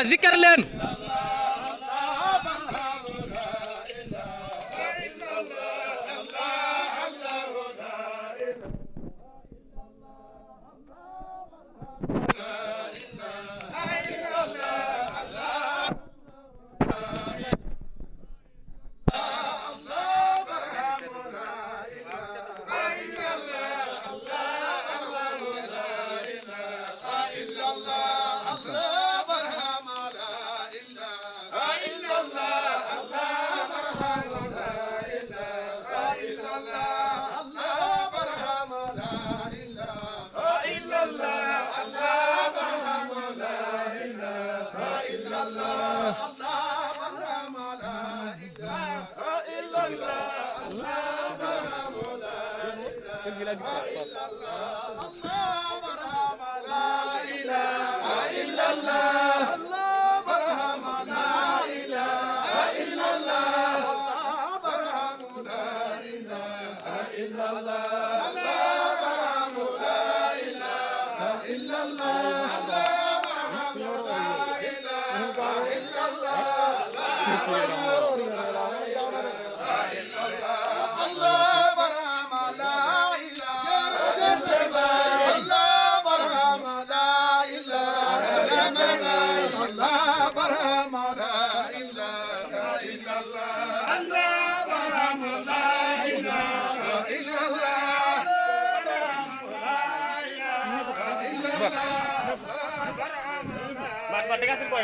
ذكر لين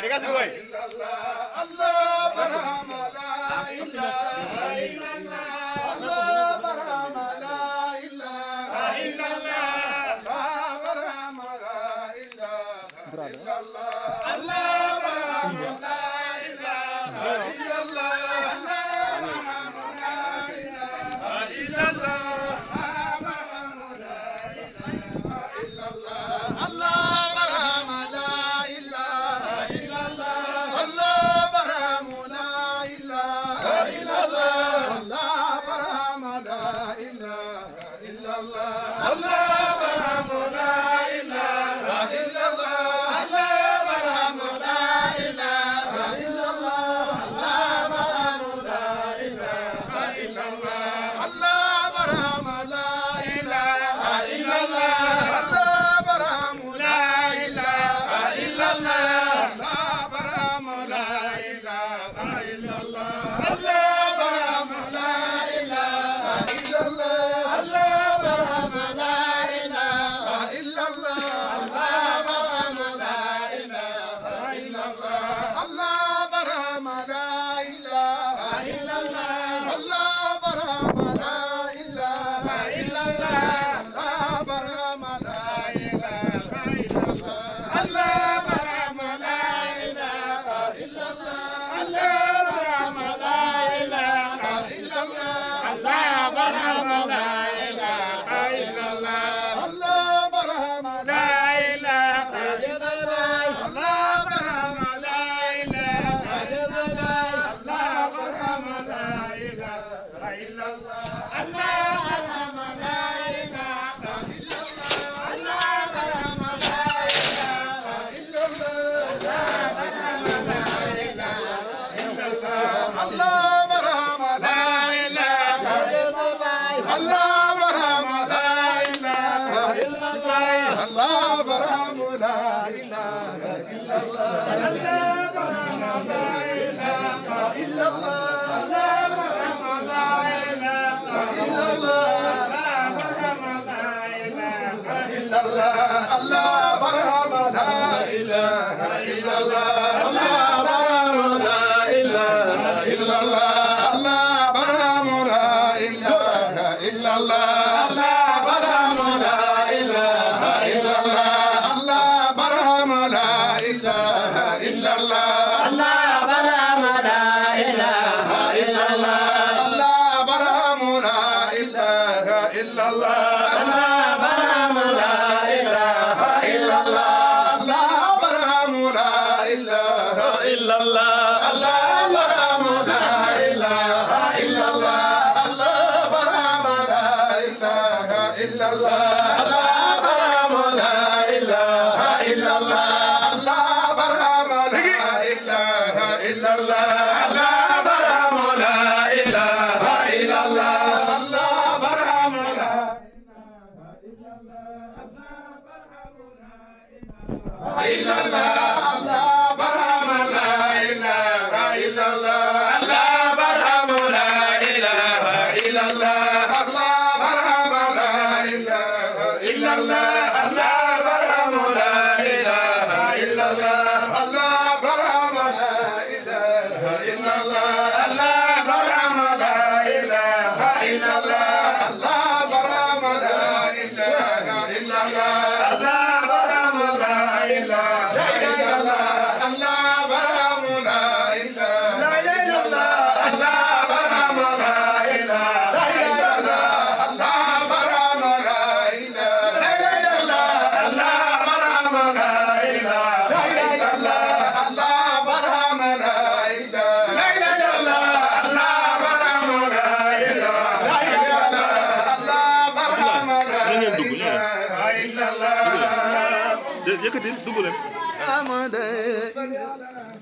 dikasih boy. Allah barhama la ilaha illallah. Allah barhama la ilaha illallah. Allah barhama la ilaha illallah. Allah barhama la ilaha illallah. Allah barhama la ilaha illallah. Allah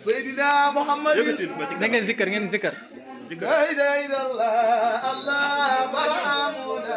Seydina Muhammad na ngeen zikkar ngeen zikkar la ilaha illallah Allah barhamuna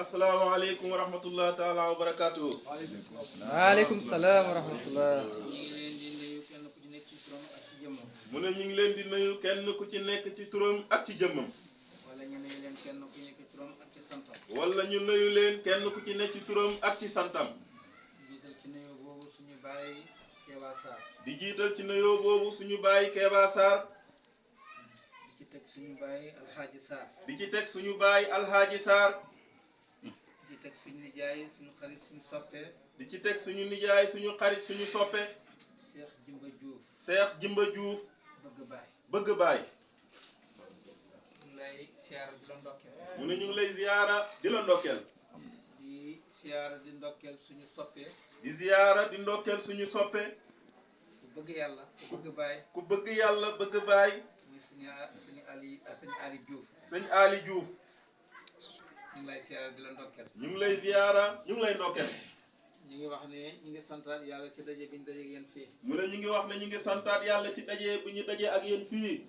asalaamaaleykum wa rahmatulah taala wa barakaatu. waaleykum salaam wa rahmatullah. mu ne ñu ngi leen di nuyu kenn ku ci nekk ci turam ak ci jëmmam. wala ñu nuyu leen kenn ku nekk ci turam ak ci santam. wala ñu nuyu leen kenn ku ci nekk ci turam ak ci santam. jiital ci nuyoo boobu suñu baay Kéba Sarr. di jiital ci nuyoo boobu suñu baay Kéba Sarr. di ci teg suñu baay Alhaji Sarr. di ci teg suñu baay Alhaji Sarr. di ci teg suñu nijaay suñu xarit suñu soppe. di ci teg suñu nijaay suñu xarit suñu soppe. Cheikh Jimba Diouf. Cheikh Jimba Diouf. bëgg baay. bëgg baay. ñu ngi lay siyaara di la ndokkeel. mu ne ñu ngi lay ziyaara di la ndokkeel. di siyaara di ndokkeel suñu soppe. di ziyaara di ndokkeel suñu soppe. ku bëgg yàlla ku bëgg baay. ku bëgg yàlla bëgg baay. muy suñu Ali Diouf. sëñ Ali Diouf. ñu ngi lay siyaara di la ndokkeel. ñu ngi lay ziyaara ñu ngi lay ndokkeel. ñu ngi wax ne ñu ngi santaat yàlla ci daje bi ñu daje ak yéen fii. mu ne ñu ngi wax ne ñu ngi santaat yàlla ci daje bi ñu daje ak yéen fii.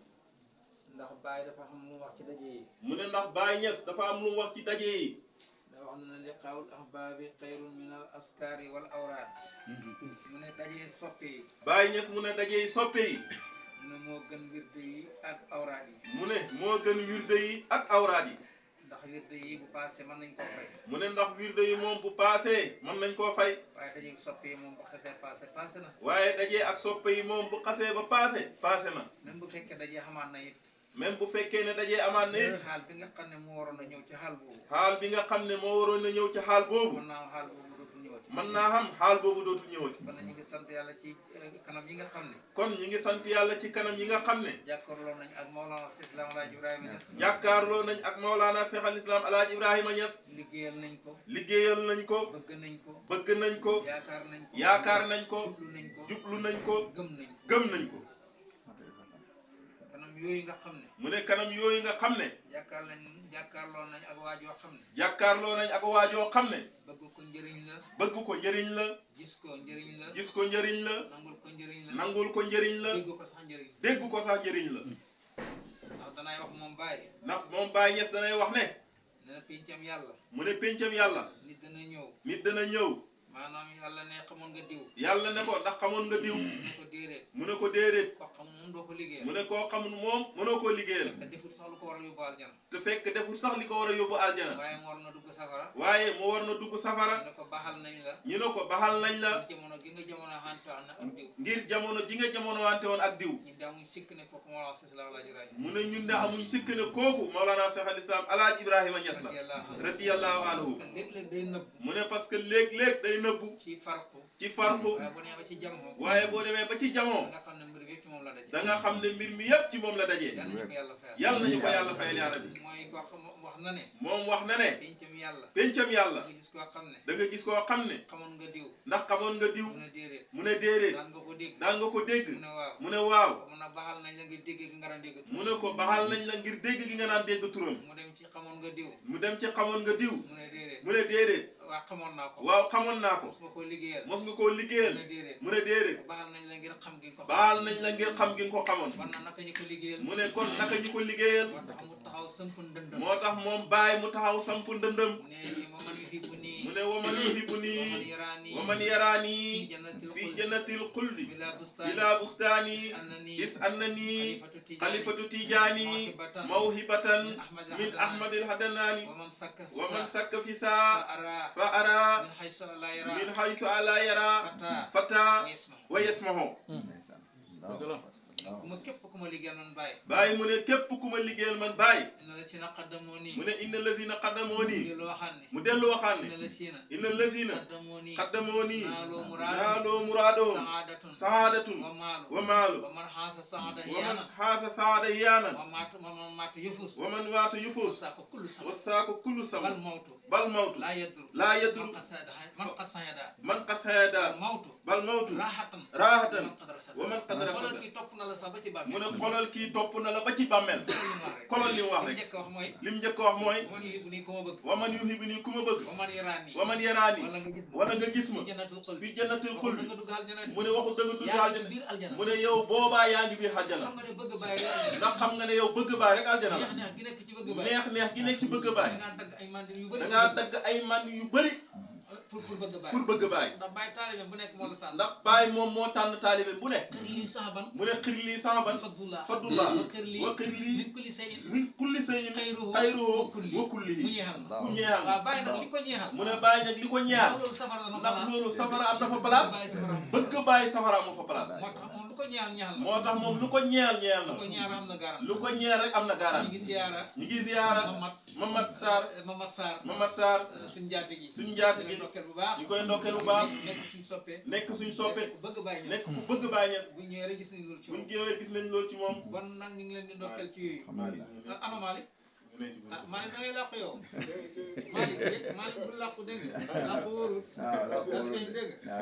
ndax Baye dafa xam lu mu wax ci daje yi. mu ne ndax Baye Niass dafa am lu mu wax ci daje yi. da wax na ne liqaa'ul ahbaabi xayrun min al askaari wal awraad. mu ne daje soppe yi. Baye Niass mu ne daje yi soppe yi. mu ne moo gën wirde yi ak awraad yi. mu ne moo gën wirde yi ak awraad yi. ndax wirde yi bu paase mën nañ koo fay. mu ne ndax wirde yi moom bu paasee mën nañ koo fay. waaye daje soppe yi moom bu xasee paase na. waaye daje ak soppe yi moom bu xasee ba paase na. même bu fekkee daje xamaat na it. même bu fekkee ne dajee amaat na it. xaal bi nga xam ne moo waroon a ñëw ci xaal boobu. xaal bi nga xam ne moo waroon na ñëw ci xaal boobu. mën naa am xaal boobu dootul ñëwati. mën naa xam xaal boobu dootul ñëwati. kon ñu ngi sant yàlla ci kanam yi nga xam ne. kon ñu ngi sant yàlla ci kanam yi nga xam ne. jàkkaarloo nañ ak Maolana Cheikh Islam El Hadj Ibrahima Niass. jàkkaarloo nañ ak Maolana Cheikh al Islam El Hadj Ibrahima Niass. liggéeyal nañ ko. liggéeyal nañ ko. bëgg nañ ko. bëgg nañ ko. yaakaar nañ ko. yaakaar nañ ko. jublu nañ ko. jublu nañ ko. gëm nañ ko. gëm nañ ko. kanam yooyu nga xam ne. mu ne kanam yooyu nga xam ne. jàkkaarloo nañ ak waajoo xam ne. jàkkaarloo nañ ak waajoo xam ne. bëgg ko njëriñ la. bëgg ko njëriñ la. gis ko njëriñ la. gis ko njëriñ la. nangul ko njëriñ la. nangul ko njëriñ la. dégg ko sax njëriñ. dégg ko sax njëriñ la. ndax danay wax moom Baye. ndax moom Baye Niass danay wax ne. nee na pencam yàlla. mu ne pencam yàlla. nit dana ñëw. nit dana ñëw. maanaam yàlla ne xamoon nga diw. yàlla ne ko ndax xamoon nga diw. mu ne ko déedéet. mu ne ko déedéet. koo xam moom doo ko liggéeyal. mu ne koo xamul moom mënoo koo liggéeyal. te defut sax lu ko war a yóbbu aljana. te fekk deful sax li ko war a yóbbu aljana. waaye mu war na dugg safara. waaye mu war na dugg safara. ñu ne ko baxal nañ la. ñu ne ko baxal nañ la. ngir jamono gi nga jamono xante na ak diw. ngir jamono ji nga jamono wante woon ak diw. ñu damuñ sikk ne kooku moo la wax Islam El Hadj Ibrahima. mu ne ñun de amuñ sikk ne kooku Mawlana Cheikh al Islam El Hadj Ibrahima Niass la. radiyallahu anhu. parce que léeg-léeg day nëbb. mu ne parce que léeg-léeg day nëbbu. ci farqu. ci farqu. waaye bu demee ba ci jamono. waaye boo demee ba ci jamono. da nga xam ne mbir yëpp ci moom la daje. da nga xam ne mbir mi yëpp ci moom la dajee. yal nañu ko yàlla fayal. yàlla nañu ko yàlla fayal yaa rabbi. mooy ko wax na ne. moom wax na ne. pencam yàlla. pencam yàlla. da nga gis koo xam ne. da nga gis koo xam ne. xamoon nga diw. ndax xamoon nga diw. mu ne déedéet. mu ne déedéet. daan nga ko dégg. daan nga ko dégg. mu ne waaw. mu ne waaw. mu ne baxal nañ la ngir dégg gi nga daan dégg. mu ne ko baxal nañ la ngir dégg gi nga naan dégg turam. mu dem ci xamoon nga diw. mu dem ci xamoon nga diw. mu ne déedéet. mu ne déedéet. waaw xamoon naa ko. waaw xamoon naa ko. mos nga koo liggéeyal. mos nga koo liggéeyal. mu ne déedéet. mu ne déedéet. baxal nañ la ngir xam gi nga ko. baal nañ la ngir xam gi nga ko xamoon. kon nag naka ñu ko liggéeyal. mu ne kon naka ñu ko liggéeyal. moo tax mu taxaw sëmp ndëndëm. moo tax moom Baye mu taxaw samp ndëndëm. mu ne wa man yuhibbu nii. mu ne waman yuhibbu nii. wa man yaraani. wa man yaraani. fi fi jannatil xuldi. bila bustaani. bila bustaani. is annani. xalifatu tijaani. mawhibatan. min ahmadil hadanaani. wa man sakka fi saa. fa ara. min haysu ala yara. fata. wa yasmahu. ku ma képp ku ma liggéeyal man Baye. Baye mu ne képp ku ma liggéeyal man Baye. inna la si na qaddamoo nii. mu ne inna lazina qaddamoo nii. dellu waxaan ne. mu dellu waxaan inna ne. la si na. inna lazina qaddamoo nii. qaddamoo nii. naaloo naaloo muraadoo. saadatun. saadatun. wa maalu. wa maalu. wa man xaasa saada wa man yaana. xaasa saada yaanan. wa man maatu yëfus. wa man waata yufus. saako kullu sama. wasaako kullu bal sama. mawtu. bal mawtu. laa yadru. laa yadru. man qasayada. man qasayada. bal mawtu. bal mawtu. raahatan. raahatan. man qadara sada. wa man qadara xoolal sada. kii topp na la sax ba ci bàmmeel. mu ne xolal kii topp na la ba ci bàmmeel. kolol li mu wax li rek. njëkk a wax mooy. lim njëkk a wax mooy. man yuhibbu nii ku ma bëgg. waman yuhibbu nii ku ma bëgg. wa man yaraani. waman yaraani. wala nga gis ma. wala nga gis ma. fi jannatul xuldi. fi jannatil waxul xuldi. da nga dugg aljana. mu ne waxul dëgg dugg yaa ngi aljana. biir aljana. mu ne yow boobaa yaa ngi biir aljana. xam nga ne bëgg Baye rek aljana. ndax xam nga ne yow bëgg baay rek aljana la. neex neex gi nekk ci bëgg Baye. neex neex gi nekk ci bëgg baay. da ngaa dagg ay mandil yu bëri. da ngaa dagg ay man yu bëri pour bëgg Baye. pour bëgg baay. ndax Baye taalibe bu nekk moo la tànn. ndax baay moom moo tànn taalibe bu nekk. kër lii sahaban. mu ne xir lii sahaban. fadullah. fadullah. wa kër lii. wa xir lii. min kulli shay'in. min kulli shay'in. xayruhu. xayruhu. wa kulli. wa kulli. mu ñeexal ma. ku ñeexal. waaw Baye nag li ko ñeexal. mu ne baay nag li ko ñaar. loolu safara la ndax ma loolu safara am na fa place. Baye safara am. bëgg baay safara amu fa place. moo tax moom lu ko ñeexal ñeexal la. moo tax moom lu ko ñeel ñeel lu ko na. ñeexal am na garan. lu ko ñeel rek am na ñu gaaraan. ngi ziyaara. ñu ngi ziyaara. Mamad Sarr. Mamad Sarr. Mamad Sarr. suñu jaati gi. suñu jaati gi. ñu ndokkeel bu baax. ñu koy ndokkeel bu baax. nekk suñu soppe. nekk suñ soppe. nekk ku bëgg Baye Niass. nekk ku bëgg Baay Ñas. bu ñëwee rek gis nañ loolu ci buñ moom. géewee gis nañ loolu ci moom. bon nag ñu ngi leen di ndokkeel ci yooyu. ana Malick. ah Malick da ngay làqu yow Malick du làqu dégg nga làqu wóorul daf feeñ dégg nga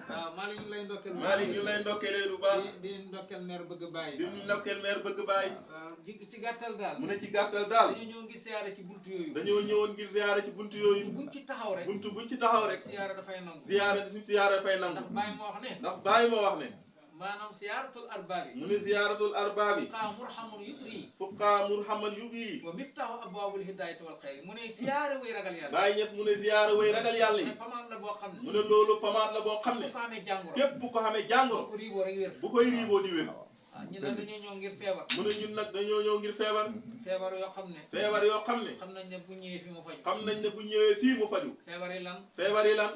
waaw Malick ñu lay ndokkeel Malick ñu lay ndokkeelee lu baax di ndokkeel maire bëgg bàyyi di ndokkeel maire bëgg bàyyi waaw ci gàttal daal mu ne ci gàttal daal dañoo ñëw ngi siyaare ci buntu yooyu dañoo ñëwoon ngir ziyaara ci buntu yooyu buñ ci taxaw rek buñ ci taxaw rek siyaare dafay nangu ziyaara suñ ziyaara dafay nangu ndax Baye moo wax ne ndax Baye moo wax ne maanaam siyaaratul arbaabi mu ne ziyaaratul arbaabi fuqaa murhamun yubri fuqaa murhaman yubi wa miftahu abwaabul hidaayati wal xayri mu ne siyaare way ragal yàlla Baye Niass mu ne ziyaara way ragal yàlla mu ne yi pamaat la boo xam ne mu ne loolu pamaat la boo xam ne bu ko amee jàngoro képp bu ko xamee jàngoro ko riiboo rek wér bu koy riiboo di wér waaw ñun nag dañoo ñëw ngir feebar mu ne ñun nag dañoo ñëw ngir feebar feebar yoo xam ne feebar yoo xam ne xam nañ ne bu ñëwee fi mu faju xam nañ ne bu ñëwee fii mu faju feebar yi lan feebar yi lan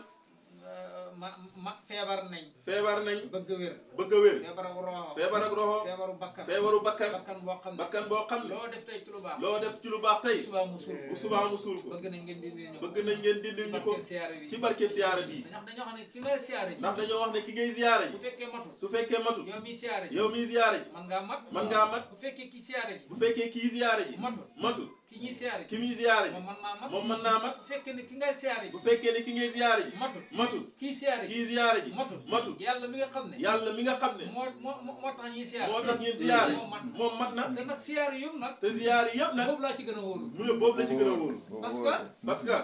feebar nañ feebar nañ bëgg wér bëgg a wér feebaru roxo feebar ak roxo feebaru bakkan feebaru bakkan bakkan boo xam ne bakkan boo xam ne loo def tey ci lu baax loo def ci lu baax tey subaa mu suul bu subaa mu suul ko bëgg nañ ngeen dindi ñu bëgg nañ ngeen dindil ñu ko barkeel siyaare bi ci barkeb siyaara bi ndax dañoo xam ne ki ngay siyaare ji ndax dañoo wax ne ki ngay ziyaara bu ji fekkee matul su fekkee matul yow mi siyaare ji yow miy ziyaara ji man ngaa mat man ngaa mat bu fekkee ki siyaare ji bu fekkee kii ziyaara ji matul matul ki ñuy siyaare ki ji muy ziyaara ji moom mën naa mat moom mën naa mat bu fekkee ne ki ngay siyaare ji bu fekkee ne ki ngay ziyaara ji matul matul kii siyaare ji kii ziyaara ji matul matul yàlla mi nga xam ne yàlla mi nga xam ne moo tax ñuy siyaare moo tax ngeen ziyaare moo mat moom mat na te nag siyaare yëpp nag te ziyaara yëpp nag boobu laa ci gën a wóolu mu ne boobu la ci gën a wóolu parce que parce que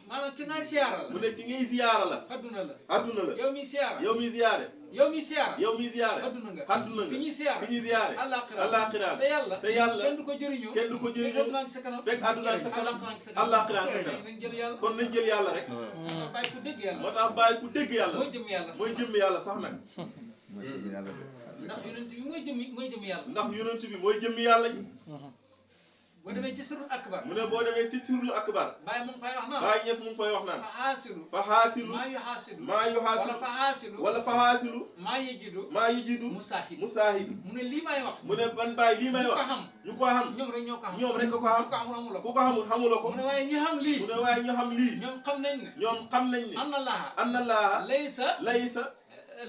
maanaam ki ngay siyaara la mu ne ki ngay ziyaara la adduna la adduna la yow mi siyaara yow miy ziyaare yow mi siyaara yow miy ziyaare adduna nga adduna ki nga ñuy siyaara ki ñuy ziyaare àllaaxira àllaaxira te yàlla te yàlla kenn du ko jëriñoo kenn du ko fekk jëriñoo adduna ngi sa kanam fekk adduna ak sa kanam àllaaxira àllaaxira ak sa tey kanam nañ jël yàlla kon nañ jël yàlla rek bàyyi ku dégg yàlla moo tax bàyyi ku dégg yàlla mooy jëm yàlla mooy jëmm yàlla sax nag ndax yonent bi mooy jëm yàlla ndax yonent bi mooy jëmm yàlla ji boo demee ci surul akbar mu ne boo demee si sirul akbar bàyyi mu ngi fay wax naan Baay Ñas mu ngi fay wax naan fa xaasilu fa xaasilu maa yu xaasilu maa yu wala xaasilu fa xaasilu wala fa xaasilu maa yejidu maa yi jidu musaahid musaahidu mu ne lii may wax mu ne ban baay lii may ñu ko wax xam ñu ko xam ñoom rek ñoo ko xam ñoom rek ko ku xam ko amul amuloo ku ko ko xamul xamuloo ko mu ne waaye ñi xam lii mu ne waaye ñu xam lii ñoom xam nañ ne ñoom xam nañ ne anna laaha anna laaha laysa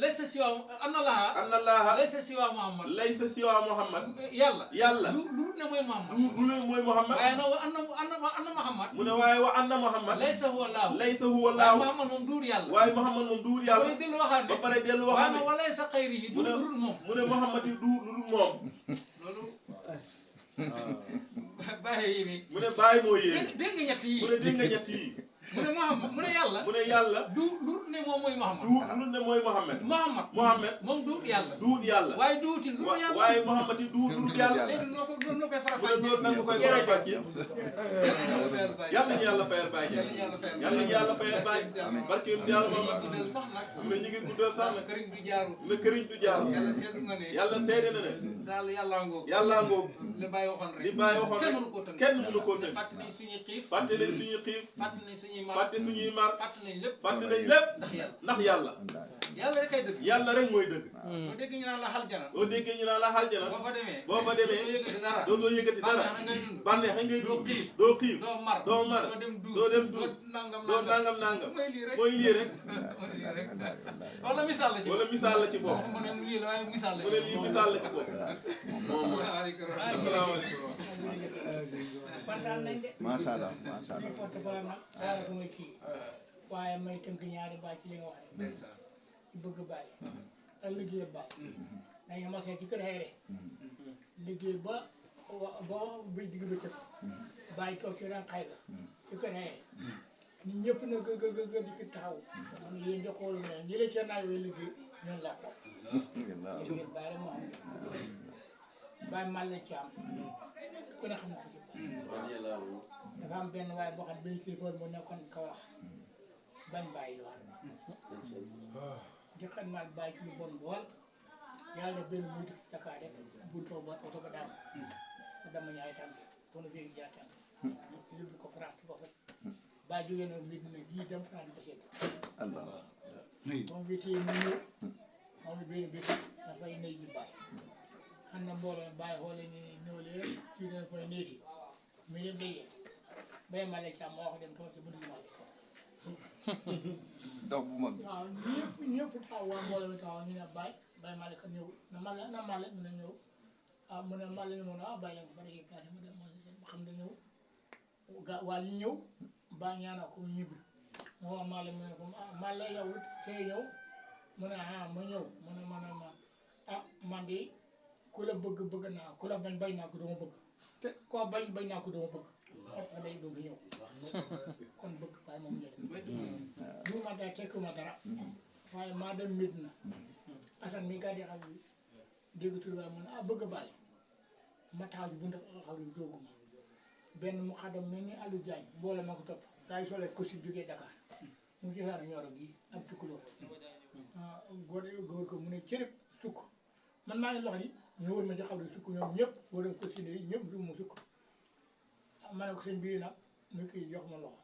laysa siwa anna laaha anna laaha laysa siwa muhammad laysa siwa muhammad yàlla yàlla lu ne mooy muhammad lu ne mooy muhammad waaye nag wa anna muhammad mu ne waaye wa anna muhammad laysa huwa laahu laysa huwa waaye laahu muhammad moom duur yàlla waaye muhammad moom duur yàlla koy dellu waxaat ba ne pare dellu waaye waxaat nag ne wa laysa xayrihi mu ne durul moom mu ne muhammad yi duur lu dul moom loolu bàyyi yi mi mu ne bàyyi moo yéene dégg nga ñett yi mu ne dégg nga ñett yi mu ne muhammad mu ne yàlla mu ne yàlla du ne moom mooy muhammad duur lu ne mooy muhammad muhammad muhammad moom duut yàlla duur yàlla waaye duuti lu dul yàlla waaye muhammad yi duur lu dul yàlla léegi noo ko noo koy faral mu ne loolu nan nga koy faral fàccee yal nañu yàlla fayal Baay Ñas yal nañu yàlla fayal Baay barke yonent yàlla Muhammad sax nag mu ne ñu ngi guddal sax nag këriñ du jaaru mu ne këriñ du jaar yàlla seetlu na ne yàlla seede na ne daal yàllaa ngoog yàllaa ngoog li bàyyi waxoon rek li Baay waxoon kenn rek mënu koo tënk kenn mënu koo tënk fàtte nañ suñuy xiif fàtte nañ suñuy xiif fàtte nañ suñuy mar fàtte suñuy mar fàtte nañ lépp fàtte nañ lépp ndax yàlla ndax yàlla yàlla rek ay dëgg yàlla rek mooy dëgg boo dégg ñu naan la xaljana boo déggee ñu naan la aljana boo fa demee boo fa demee doo yëgati dara dootoo yëgati dara bànneex na ngay dund bànneex ngay doo dund xiif doo xiif doo mar doo mar doo dem duus doo dem duus nangam doo nangam nangam mooy lii rek mooy lii rek mooy lii rek wala misaal la ci wala misaal la ci bopp mu ne lii la waaye misaal la mu ne lii misaal la ci bopp asalaamaaleykum kontaan nañ de. macha allah macha si allah. porte-parole nag daanaka mooy kii waaye may tënk ñaari baat ci li nga wax rek ci bëgg bàyyi ak liggéey bàyyi dañu masee ci kër xeere liggéey ba bay digg ba cëf bàyyi toog ci ran xay ga ci kër xeere ñi ñëpp na gë di fi taxaw xam ne yéen di xool ne ñi la cee naay way liggéey ñoonu laa ko ci ngeen bàyyi rek moo xam bàyyi mal la ci am ku ne xam na ko ci dafa am benn waaye boo xam ne benn kilifa mu nekkoon Kaolack bañ bàyyi lool jëkkat mal bàyyi ci lu bon lool yàlla def benn muy dëkk Dakar rek buntoo ba oto ba daan mu dama ñaay tànk bona béegi jaa tànk yóbbu ko France ko fa bàyyi jógee nag mbir mi ji dem France ba seet allah. moom bi tey mu ñëw moom bi benn bés dafay néeg bi bàyyi xam na mbooloo bàyyi xoolee ni ñëw leen kii leen koy néeti mu dem béyee béy ma la ci am moo wax dem toog ci buntu jumaa daw bu mag. waaw ñëpp taxaw waa mbooloo mi taxaw ñu ne bàyyi ma la ka ñëw na ma la ñu ne ñëw ah mu ne maa leen mën a bàyyi leen ko ba léegi passé mu dem ma xam ne ñëw waa ji ñëw baa ñaana ko ñibbi moo wax maa leen mu ne ko ah maa la yow tey ñëw mu ne ah ma ñëw mu ne ma ah man de ku la bëgg naa ku la bañ naa ko dama bëgg te koo bañ naa ko dama bëgg nga day doo fi ñëw kon bëgg waaye moom njëriñ du ma dara tekku ma dara waaye maa dem Medina Assane mi gaa di xam dégg tur waaye mu ne ah bëgg bàyyi ma taxaw ji bu ndax xaw yi dooguma benn mu xadam mel ni Aliou Diagne mbooloo ma ko topp gaa yi solee kosi jógee Dakar mu gisaana ñoro gi am tukkuloo góor ko mu ne cërëb sukk man maa ngi lox ni ñu wër ma ci xaw sukk ñoom ñëpp wër ko si ne ñëpp du mu sukk ma ne ko sëñ bii nag mu kii jox ma loxo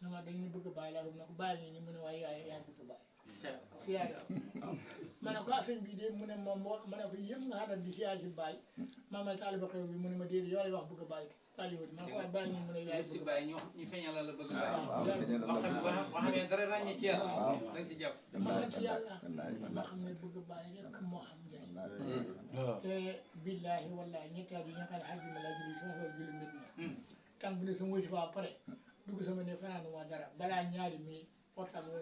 na ma dañu bëgg bàyyi laa na ko bàyyi ñi mu ne waaye yaay bëgg bàyyi siyaar ma ne ko sëñ bii de mu ne moom ma ne ko yëpp nga xam ne di siyaar si bàyyi maa may taaliba xew bi mu ne ma déedéet yow lay wax bëgg bàyyi taaliba ma ne ko waaye bàyyi ñi mu ne yaay bëgg bàyyi ñu feeñal la bëgg bàyyi wax xamee dara ràññee ci yàlla da nga ci jàpp ma sant yàlla ma xam ne bëgg bàyyi rek moo xam njëriñ te billaahi wallaahi ñetti at yi nga xam ne xaj bi ma laa julli sama soor julli mbir na tan bu ne sama wësi fa pare dugg sama ne fanaan waa dara balaa ñaari minute portable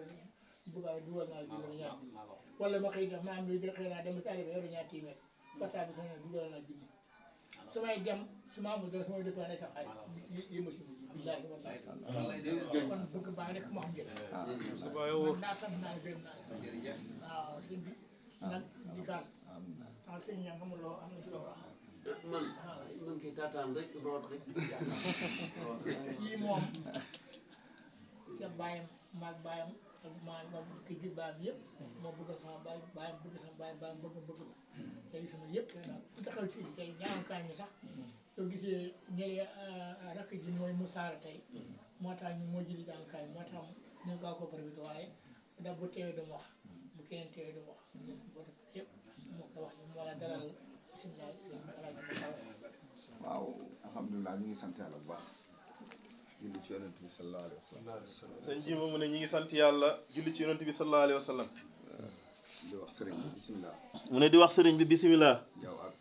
bëgg a dugal naa junni ñaari wala ma xëy def ma am luy xëy naa dem si àll bi yor ñaar téeméer portable sama ne dugal naa junni samay dem su ma amul dara samay dépendre sax ay yi ma si mujj billaahi wallaahi kon bëgg bàyyi rek moo xam njëriñ man naa sant naa gërëm naa waaw sëñ bi nag di kaan waaw sëñ ñaa xamul loo am na si loo wax man kay taataan rek root rek. kii moom ca bàyyam maag bàyyam ak maa ki jur bàyyam yëpp moo bëgg sama bàyyam bëgg sama bàyyam bëgg ma tey sama yëpp ku taxaw ci tey ñaam kañ mi sax soo gisee ñële rakk ji mooy mu saara tey moo tax ñu moo jëli jàng kañ moo tax ñu gaaw ko profité waaye da bu teewee dama wax bu keneen teewee dama wax boo def yëpp moo ko wax moo la dalal waaw alhamdulilah ñu ngi sant yàlla bu baax julli ci yonent bi sallallahu alayhi wa sallam sëñ ji mu ne ñi ngi sant yàlla julli ci yonent bi sallallahu alayhi wa sallam di wax sëriñ bi bisimilah mu ne di wax sëriñ bi bisimilah yow ak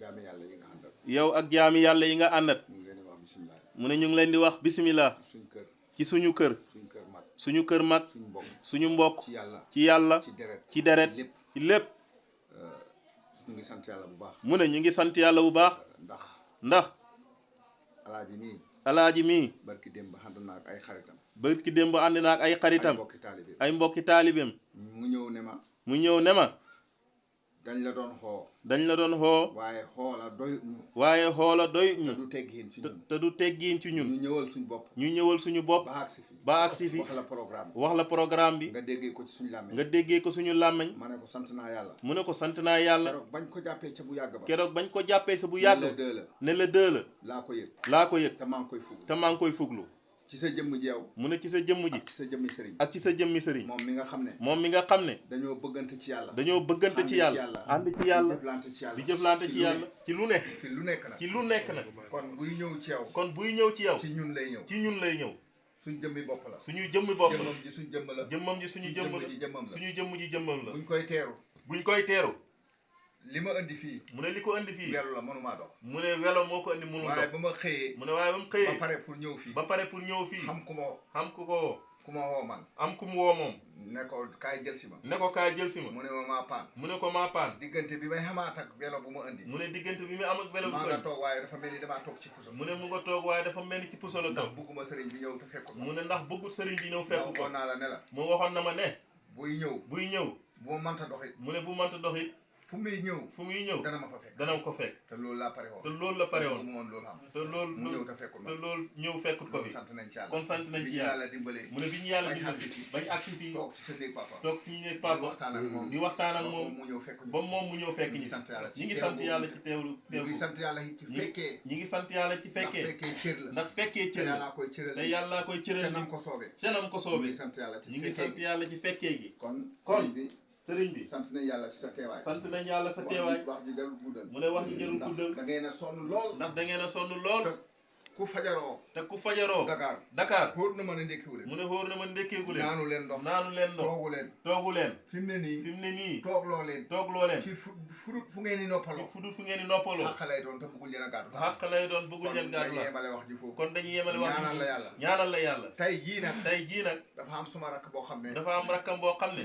jaami yàlla yi nga àndal yow ak jaami yàlla yi nga àndat ñu ngi leen di wax bisimilah mu ne ñu ngi leen di wax bisimilah suñ kër ci suñu kër mag suñu kër mag suñ mbokk suñu mbokk ci yàlla ci deret lépp ci lépp ñu ngi sant yàlla bu baax mu ne ñu ngi sant yàlla bu baax ndax alaaji mii barki démb ànd naa ak ay xaritam barki démb ànd naa ak ay xaritam ay mbokki taalibeem mu ñëw ne ma dañ la doon xoo waaye xoola doy ñu te du teggiin ci ñun ñu ñëwal suñu bopp ba agsi fi wax la programme bi nga déggee ko suñu làmmiñ ma ne ko sant naa yàlla mu ne ko sant naa yàlla keroog bañ ko jàppee sa bu yàgg ne la dë la laa ko yëg te maa ngi koy fuglu ci sa jëmm ji yow mu ne ci sa jëmm ji ak ci sa jëmmi sëriñ moom mi nga xam ne dañoo bëggante ci yàlla ànd ci yàlla di jëflante ci yàlla ci lu nekk nag kon buy ñëw ci yow ci ñun lay ñëw suñu jëmmi bopp la jëmmam ji suñu jëmm la jëmmam ji suñu jëmm ji jëmmam la buñ koy teeru li ma andi fii mu ne li ko andi fii welo la mënumaa dox mu ne welo moo ko andi mënu dox waaye ba ma xëyee mu ne waaye ba mu xëyee ba pare pour ñëw fii xam ku ma woo man am ku mu woo moom ne ko kaay jël si ma mu ne ko maa paan diggante bi may xamaat ak welo bu ma andi mu ne diggante bi muy am ak welo bu maa nga toog waaye dafa mel ni damaa toog ci puso mu ne mu nga toog waaye dafa mel ni ci puso la toog bugguma sëriñ bi ñëw te fekk ko mu ne ndax bëggul sëriñ bi ñëw fekk ko waxoon naa la ne la mu waxoon na ma ne buy ñëw bu ma mënta dox it mu ne bu mënta dox it fu muy ñëw dana ma fa fekk dana ko fekk te loolu la pare woon mu woon loolu xam te loolu mu ñëw te fekkul ma te loolu ñëw fekkut ko fi sant nañ ci yàlla kon sant nañ ci yàlla dimbalee mu ne bi ñu yàlla dimbali bañ agsi fii toog ci sa néeg papa di waxtaan ak moom mu ñëw fekk ba moom mu ñëw fekk ñi ñi ngi sant yàlla ci teewlu ñi ngi sant yàlla ci fekkee ñi ngi sant yàlla ci fekkee cër la ndax fekkee cër la te yàlla koy cëral te nam ko soobee ñi ngi sant yàlla ci fekkee gi kon sëriñ bi sant nañ yàlla ci sa teewaay wax ji jarul guddal mu ne wax ji jarul guddal da ngeen a sonn lool ndax da ngeen a sonn lool ku fajaroo te ku fajaroo Dakar xóor na mën a ndékkiwu leen mu ne xóor na ma ndékkeeku leen naanu leen ndox toogu leen fi mu ne nii toogloo leen ci fudut fu ngeen di noppaloo xàq lay doon te bëggul leen a gàddu bëggul leen gàddu dañuy yemale wax ji foofu kon dañuy yemale wax ñaanal la yàlla ñaanal la yàlla tey jii nag dafa am suma rakk boo xam ne rakkam boo xam ne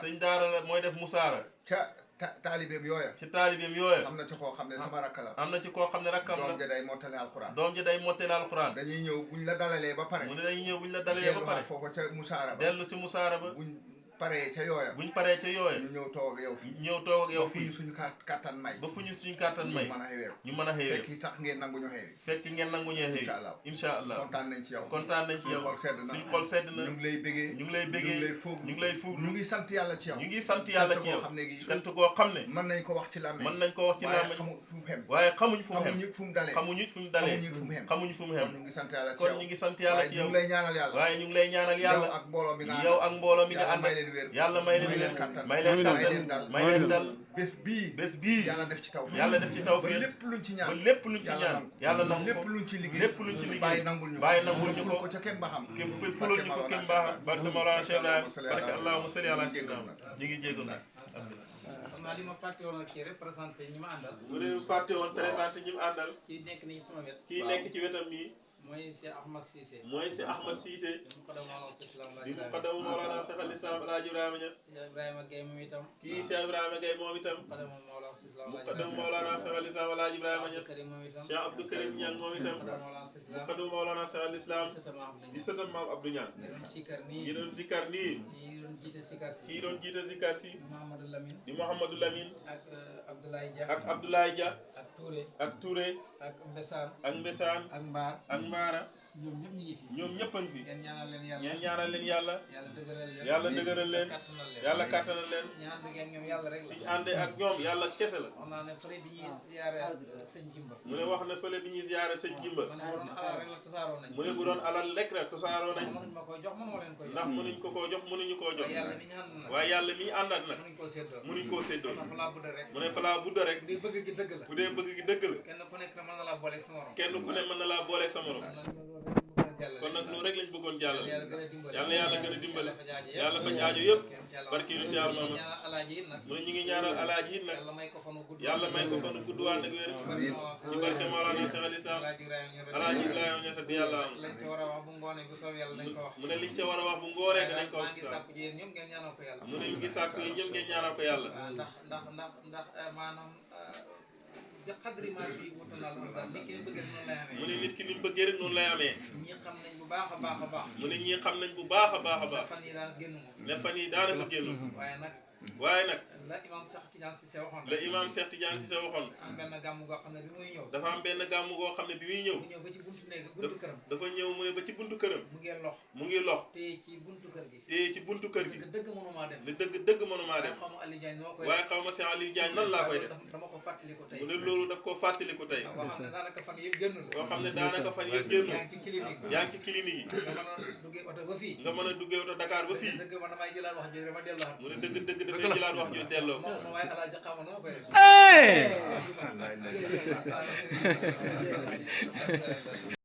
sëñ daara la mooy def musaara ca taalibeem yooya am na ci koo xam ne sama rakk la am na ci koo xam ne rakkam la doom ja day mottale alxuraan dañuy ñëw buñ la dalalee ba pare mu ne dañuy ñëw buñ la dalalee ba pare foofa ca musaara ba dellu ci musaara ba buñ paree ca yooya ñu ñëw toog ak yow fii fii suñu kàttan may ba fu ñu suñu kàttan may ñu mën a xeweeku fekk tax ngeen nangu ñu xewi fekk ngeen nangu ñu xewi incha allah kontaan nañ ci yow suñu xol sedd na ñu ngi lay bégee ñu ngi lay fuug ñu ngi sant yàlla ci yow ñu ngi sant yàlla ci yow sant koo xam ne mën nañ ko wax ci làmmiñ waaye xamuñ fu mu xem xamuñu fu mu dalee xamuñu fu mu xem ñu ngi sant yàlla ci kon ñu ngi sant yàlla ci yow waaye ñu ngi lay ñaanal yàlla yow ak mbooloo mi nga ànd yàlla may leen kattan may leen dal bés bii yàlla def ci taw ba lépp luñ ci ñaan yàlla nangu lépp luñ ci liggéey bàyyi nangul ñu ko ca kenn ba xam kenn fulul ñu ko kenn baax barke Mawlana Cheikh Ibrahima barke allahumma salli ala sayyidina ñu ngi jégal nag xam naa li ma fàtte woon ci représenté ñi ma àndal mu ne fàtte woon présenté ñi mu àndal kii nekk nii sama wet kii nekk ci wetam nii mooy Cheikh Ahmad Cissé di muqaddamu Mawlana Cheikh al Islam El Hadj Ibrahima Niass Ibrahima Gueye moom itam kii Cheikh Ibrahima Gueye moom itam muqaddamu Mawlana Cheikh al Islam El Hadj Ibrahima Niass Cheikh Abdou Karim Niang moom itam muqaddamu Mawlana Cheikh al Islam di sëtam Maam Abdou Niang ñi doon zikar nii kii doon jiite zikar si di Mouhamadou Lamine ak Abdoulaye Dia ak Touré ak Mbessane ak Mbaara ñoom ñëpp a ngi fi ngeen ñaanal leen yàlla yàlla dëgëral leen yàlla kàttanal leen suñu àndee ak ñoom yàlla kese la mu ne wax na fële bi ñuy ziyaare sëñ Jimba mu ne bu doon alal lekk rek tasaaroo nañ ndax mënuñ ko koo jox mënuñu koo jox waaye yàlla mi ñu àndaat nag mënuñ koo séddoo mu ne fa laa budda rek bu dee bëgg gi dëgg la kenn ku ne mën na laa booleeg sa morom kon nag loolu rek lañ bëggoon jàllal yàlla yàlla gën a dimbale yàlla faj aajo yëpp barki yu yàlla Muhammad mu ne ñu ngi ñaanal alaaji it nag yàlla may ko fanu gudd waan ak wér ci barke Mawlana Cheikh al Islam alaaji Ibrahima Niass di yàlla am mu ne liñ ca war a wax bu ngooree dañ ko wax mu ne ñu ngi sàkku yi ñëpp ngeen ñaanal ko yàlla ndax maanaam bi xadri maa fi wutanal daal nit ki ni bëggee noonu lay amee mu ne nit ki ni mu bëggee rek noonu lay amee ñii xam nañ bu baax a baax mu ne ñii xam nañ bu baax a baax fan yi daan génn moom ne fan yi daanaka génn waaye nag la imam Cheikh Tidiane Cissé waxoon am benn gàmm goo xam ne bi muy ñëw dafa am benn gàmm goo xam ne bi muy ñëw ba ci buntu këram dafa ñëw mu ne ba ci buntu këram mu ngi lox téye ci buntu kër gi dëgg mënumaa dem ne dëgg mënumaa dem waaye xaw ma si Aliou Diagne nan laa koy def dama ko fàttaliku tey mu ne loolu daf koo fàttaliku tey boo xam ne daanaka fan yëpp génn boo xam ne daanaka fan yëpp génn yaa ngi ci clinique yi nga mën a duggee oto ba fii nga mën a duggee oto Dakar ba fii dëgg man damay jëlaat wax jooju ma delluwaat mu ne dëgg dafay jëlaat wax jooju delloo waaye alaaji xamoon na ma koy def